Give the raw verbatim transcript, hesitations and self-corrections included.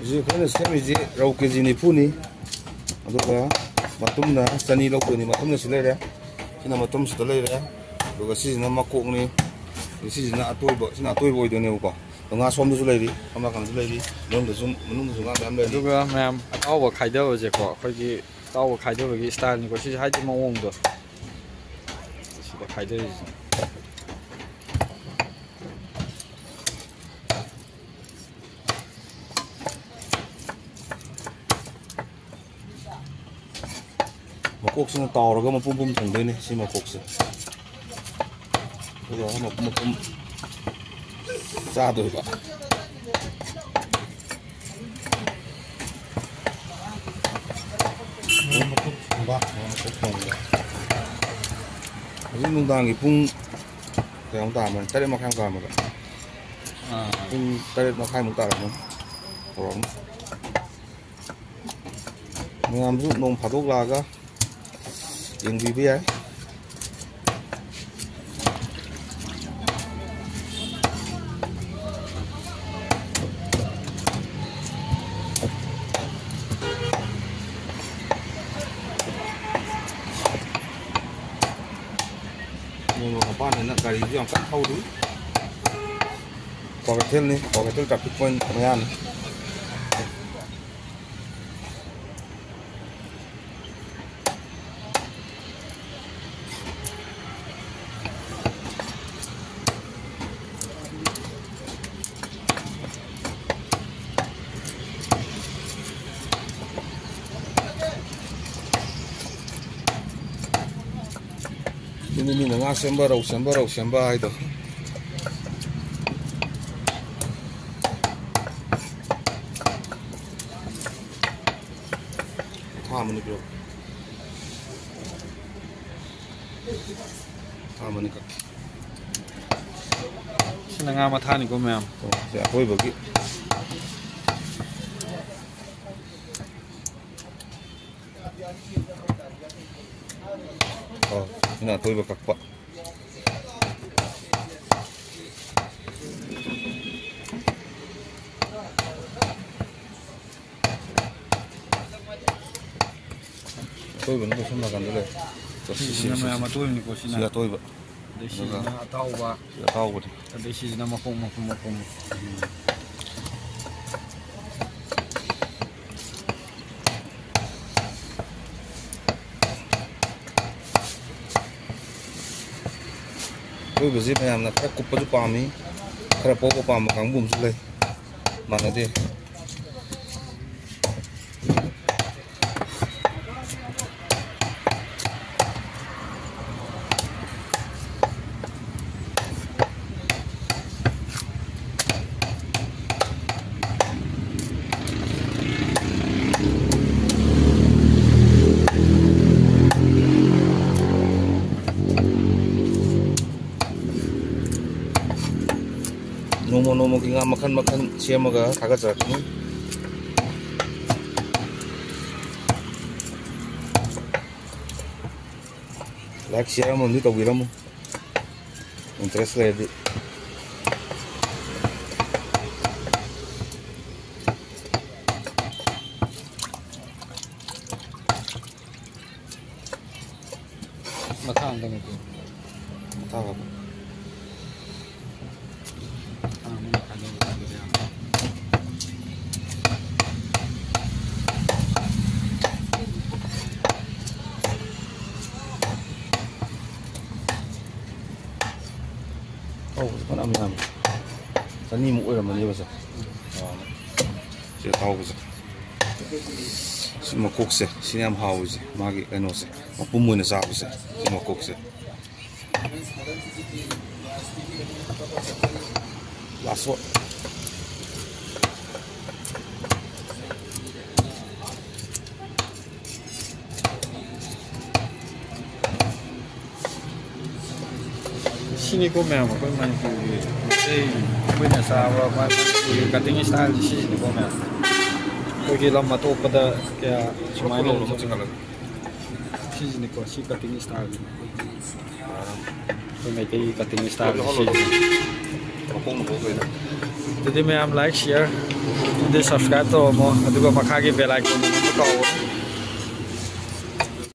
ꯍꯧꯖꯤꯛ ꯑꯩꯈꯣꯏꯅ ꯁꯦꯝꯃꯤꯁꯤ ꯔꯧ ꯀꯦ ꯖꯤ ꯅꯤꯐꯨꯅꯤ꯫ ꯑꯗꯨꯒ ꯃꯇꯨꯝꯅ ꯆꯅꯤ ꯂꯧꯗꯣꯏꯅꯤ꯫ ꯃꯇꯨꯝꯅ ꯁꯤ ꯂꯩꯔꯦ, ꯁꯤꯅ ꯃꯇꯨꯝꯁꯤꯗ ꯂꯩꯔꯦ, ꯑꯗꯨꯒ ꯁꯤꯁꯤꯅ ꯃꯀꯣꯛꯅꯤ, ꯑꯗꯨ ꯁꯤꯁꯤꯅ ꯑꯇꯣꯏꯕ, ꯁꯤꯅ ꯑꯇꯣꯏꯕ ꯑꯣꯏꯗꯣꯏꯅꯦꯕꯀꯣ꯫ ꯑꯗꯣ ꯉꯥ ꯁꯣꯝꯗꯁꯨ ꯂꯩꯔꯤ, ꯁꯣꯝ ꯅꯥꯀꯟꯗꯁꯨ ꯂꯩꯔꯤ, ꯃꯅꯨꯡꯗꯁꯨ, ꯃꯅꯨꯡꯗꯁꯨ ꯉꯥ ꯃꯌꯥꯝ ꯂꯩꯔꯤ꯫ ꯑꯗꯨꯒ ꯃꯌꯥꯝ ꯑꯇꯥꯎꯕ ꯈꯥꯏꯗꯕꯁꯦꯀꯣ, ꯑꯩꯈꯣꯏꯒꯤ ꯑꯇꯥꯎꯕ ꯈꯥꯏꯗꯕꯒꯤ ꯏꯁꯇꯥꯏꯜꯅꯤꯀꯣ ꯁꯤꯁꯦ, ꯍꯥꯏꯗꯤ ꯃꯑꯣꯡꯗꯣ꯫ ꯁꯤꯗ ꯈꯥꯏꯗꯔꯤꯁꯦ꯫ ꯃꯀꯣꯛꯁꯤꯅ ꯇꯥꯎꯔꯒ ꯃꯄꯨꯝ ꯄꯨꯝ ꯊꯝꯗꯣꯏꯅꯦ, ꯁꯤ ꯃꯀꯣꯛꯁꯦ꯫ ꯑꯗꯨꯒ ꯃꯄꯨꯝ ꯃꯄꯨꯝ ꯆꯥꯗꯣꯏꯕ꯫ ꯃꯀꯣꯛ ꯊꯣꯡꯕ, ꯃꯀꯣꯛ ꯊꯣꯡꯕ꯫ ꯍꯧꯖꯤꯛ ꯅꯨꯡꯗꯥꯡꯒꯤ ꯄꯨꯡ ꯀꯌꯥꯃꯨꯛ ꯇꯥꯔꯝꯃꯅꯤ? ꯇꯔꯦꯠ ꯃꯈꯥꯏꯃꯨꯛ ꯇꯥꯔꯝꯃꯗ꯭ꯔꯥ? ꯑꯥ꯫ ꯄꯨꯡ ꯇꯔꯦꯠ ꯃꯈꯥꯏꯃꯨꯛ ꯇꯥꯔꯝꯃꯅꯤ꯫ ꯇꯧꯔꯝꯃꯅꯤ꯫ ꯃꯌꯥꯝꯁꯨ ꯅꯣꯡ ꯐꯥꯗꯣꯛ ꯂꯥꯛꯑꯒ ꯌꯦꯡꯕꯤꯕ ꯌꯥꯏ꯫ ꯃꯣꯏ ꯃꯄꯥꯟꯗꯅ ꯒꯥꯔꯤꯁꯨ ꯌꯥꯝ ꯀꯟꯅ ꯊꯧꯔꯤ꯫ ꯀ꯭ꯋꯥꯀꯩꯊꯦꯜꯅꯤ, ꯀ꯭ꯋꯥꯀꯩꯊꯦꯜ traffic point ꯃꯌꯥꯅꯤ꯫ ꯑꯗꯨꯅꯤ ꯃꯤꯅ ꯉꯥ ꯁꯦꯝꯕ, ꯔꯧ ꯁꯦꯝꯕ, ꯔꯧ ꯁꯦꯝꯕ ꯍꯥꯏꯗꯣ꯫ ꯊꯥ ꯑꯃꯅꯤ ꯄꯤꯔꯛꯑꯣ꯫ ꯊꯥ ꯑꯃꯅꯤ ꯀꯛꯈꯤ꯫ ꯁꯤꯅ ꯉꯥ ꯃꯊꯥꯅꯤꯀꯣ ꯃꯌꯥꯝ꯫ ꯑꯣ, ꯁꯤ ꯑꯀꯣꯏꯕꯒꯤ꯫ ꯑꯣ, ꯁꯤꯅ ꯑꯀꯣꯏꯕ ꯀꯛꯄ꯫ ꯑꯇꯣꯏꯕꯅ ꯁꯣꯝ ꯅꯥꯀꯟꯗ ꯂꯩ꯫ ꯁꯤꯁꯤꯅ ꯃꯌꯥꯝ ꯑꯇꯣꯏꯕꯅꯤꯀꯣ, ꯁꯤꯅ꯫ ꯁꯤ ꯑꯇꯣꯏꯕ꯫ ꯑꯗꯩ ꯁꯤꯁꯤꯅ ꯑꯇꯥꯎꯕ꯫ ꯁꯤ ꯑꯇꯥꯎꯕꯅꯤ꯫ ꯑꯗꯩ ꯁꯤꯁꯤꯅ ꯃꯈꯣꯡ ꯃꯈꯣꯡ ꯃꯈꯣꯡ꯫ ꯑꯇꯣꯏꯕꯁꯤ ꯃꯌꯥꯝꯅ ꯈꯔ ꯀꯨꯞꯄꯁꯨ ꯄꯥꯝꯃꯤ, ꯈꯔ ꯄꯧꯕ ꯄꯥꯝꯕ ꯀꯥꯡꯕꯨ ꯑꯃꯁꯨ ꯂꯩ꯫ ꯃꯥꯟꯅꯗꯦ꯫ ꯅꯣꯡꯃ ꯅꯣꯡꯃꯒꯤ ꯉꯥ ꯃꯈꯜ ꯃꯈꯜ ꯁꯦꯝꯃꯒ ꯊꯥꯒꯠꯆꯔꯛꯀꯅꯤ꯫ Like, share ꯑꯃꯗꯤ ꯇꯧꯕꯤꯔꯝꯃꯨ, interest ꯂꯩꯔꯗꯤ꯫ ꯃꯊꯥꯡꯗꯅꯤ꯫ ꯃꯊꯥꯡ ꯍꯥꯞꯄꯨ꯫ ꯑꯧ, ꯐꯅꯌꯥꯝ ꯌꯥꯝꯃꯤ꯫ ꯆꯅꯤꯃꯨꯛ ꯑꯣꯏꯔꯝꯃꯅꯦꯕ ꯁꯦ꯫ ꯁꯤ ꯑꯇꯥꯎꯕꯁꯦ꯫ ꯁꯤ ꯃꯀꯣꯛꯁꯦ, ꯁꯤꯅ ꯌꯥꯝ ꯍꯥꯎꯔꯤꯁꯦ꯫ ꯃꯥꯒꯤ ꯀꯩꯅꯣꯁꯦ, ꯃꯄꯨꯝ ꯑꯣꯏꯅ ꯆꯥꯕꯁꯦ, ꯁꯤ ꯃꯀꯣꯛꯁꯦ꯫ Last one꯫ ꯁꯤꯅꯤꯀꯣ ꯃꯌꯥꯝ, ꯑꯩꯈꯣꯏ ꯃꯅꯤꯄꯨꯔꯒꯤ ꯃꯩꯇꯩ ꯑꯩꯈꯣꯏꯅ ꯆꯥꯕ ꯃꯅꯤꯄꯨꯔꯒꯤ cutting styleꯁꯤ ꯁꯤꯁꯤꯅꯤꯀꯣ ꯃꯌꯥꯝ꯫ ꯑꯩꯈꯣꯏꯒꯤ ꯂꯝ ꯑꯇꯣꯞꯄꯗ ꯀꯌꯥ ꯁꯨꯃꯥꯏꯅ ꯁꯤꯁꯤꯅꯤꯀꯣ ꯁꯤ cutting styleꯁꯤ꯫ ꯑꯩꯈꯣꯏ ꯃꯩꯇꯩꯒꯤ cutting styleꯁꯤ ꯁꯤꯁꯤꯅꯤ꯫ ꯑꯗꯨꯗꯤ ꯃꯌꯥꯝ like, share ꯑꯃꯗꯤ subscribe ꯇꯧꯔꯝꯃꯣ, ꯑꯗꯨꯒ ꯃꯈꯥꯒꯤ bell icon ꯑꯃ ꯀꯥꯎꯒꯅꯨ꯫